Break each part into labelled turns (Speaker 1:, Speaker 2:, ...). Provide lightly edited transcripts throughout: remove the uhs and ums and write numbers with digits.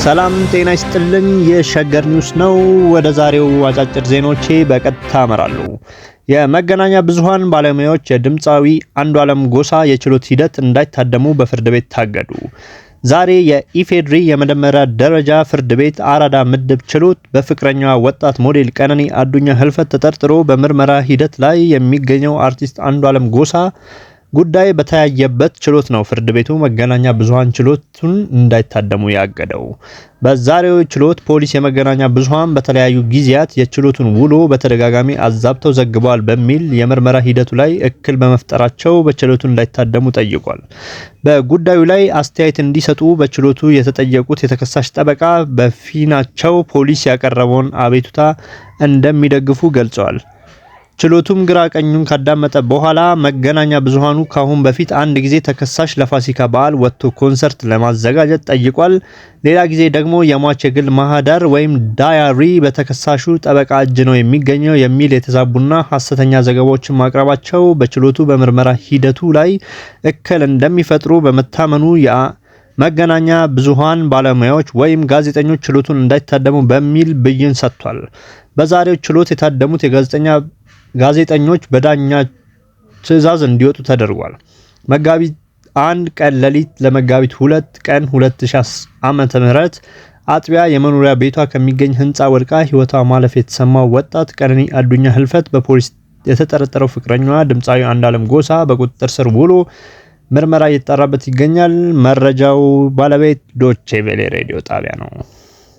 Speaker 1: ሰላም ጤና ይስጥልን። የሸገር ኒውስ ነው። ወደ ዛሬው አጫጭር ዜናዎቼ በቀጥታ አመራለሁ። የመገናኛ ብዙሃን ባለሙያዎች የድምፃዊ አንዱዓለም ጎሳ የችሎት ሂደት እንዳይታደሙ በፍርድ ቤት ታገዱ። ዛሬ የኢፌድሪ የመጀመሪያ ደረጃ ፍርድ ቤት አራዳ ምድብ ችሎት በፍቅረኛዋ ወጣት ሞዴል ቀነኒ አዱኛ ህልፈት ተጠርጥሮ በምርመራ ሂደት ላይ የሚገኘው አርቲስት አንዱዓለም ጎሳ ጉዳይ በተያየበት ችሎት ነው ፍርድ ቤቱ መገናኛ ብዙሃን ችሎቱን እንዳይታደሙ ያገደው። በዛሬው ችሎት ፖሊስ የመገናኛ ብዙሃን በተለያዩ ጊዜያት የችሎቱን ውሎ በተደጋጋሚ አዛብተው ዘግበዋል በሚል የምርመራ ሂደቱ ላይ እክል በመፍጠራቸው በችሎቱ እንዳይታደሙ ጠይቋል። በጉዳዩ ላይ አስተያየት እንዲሰጡ በችሎቱ የተጠየቁት የተከሳሽ ጠበቃ በፊናቸው ፖሊስ ያቀረበውን አቤቱታ እንደሚደግፉ ገልጸዋል። ችሎቱም ግራ ቀኙን ካዳመጠ በኋላ መገናኛ ብዙሃኑ ካሁን በፊት አንድ ጊዜ ተከሳሽ ለፋሲካ በዓል ወጥቶ ኮንሰርት ለማዘጋጀት ጠይቋል። ሌላ ጊዜ ደግሞ የሟች የግል ማህደር ወይም diary በተከሳሹ ጠበቃ እጅ ነው የሚገኘው የሚል የተዛቡና ሐሰተኛ ዘገባዎችን ማቅረባቸው በችሎቱ በምርመራ ሂደቱ ላይ እክል እንደሚፈጥሩ በመታመኑ መገናኛ ብዙሃን ባለሙያዎች ወይም ጋዜጠኞች ችሎቱን እንዳይታደሙ በሚል ብይን ሰጥቷል። በዛሬው ችሎት የታደሙት ጋዜጠኞች በዳኛ ትዕዛዝ እንዲወጡ ተደርጓል። መጋቢት 1 ቀን ሌሊት ለመጋቢት 2 ቀን 2000 ዓመተ ምህረት አጥቢያ የመኖሪያ ቤቷ ከሚገኝ ህንፃ ወድቃ ህይወቷ ማለፍ የተሰማው ወጣት ቀነኒ አዱኛ ህልፈት በፖሊስ የተጠረጠረው ፍቅረኛዋ ድምፃዊ አንዱዓለም ጎሳ በቁጥጥር ስር ውሎ ምርመራ እየተጣራበት ይገኛል። መረጃው ባለቤት ዶቼ ቬለ ሬዲዮ ጣቢያ ነው።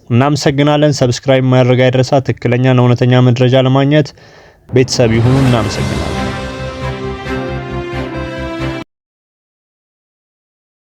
Speaker 1: እናመሰግናለን። Subscribe ማድረግ አይረሳ። ትክክለኛና እውነተኛ መረጃ ለማግኘት ቤተሰብ ይሁኑ። እናመሰግናለን።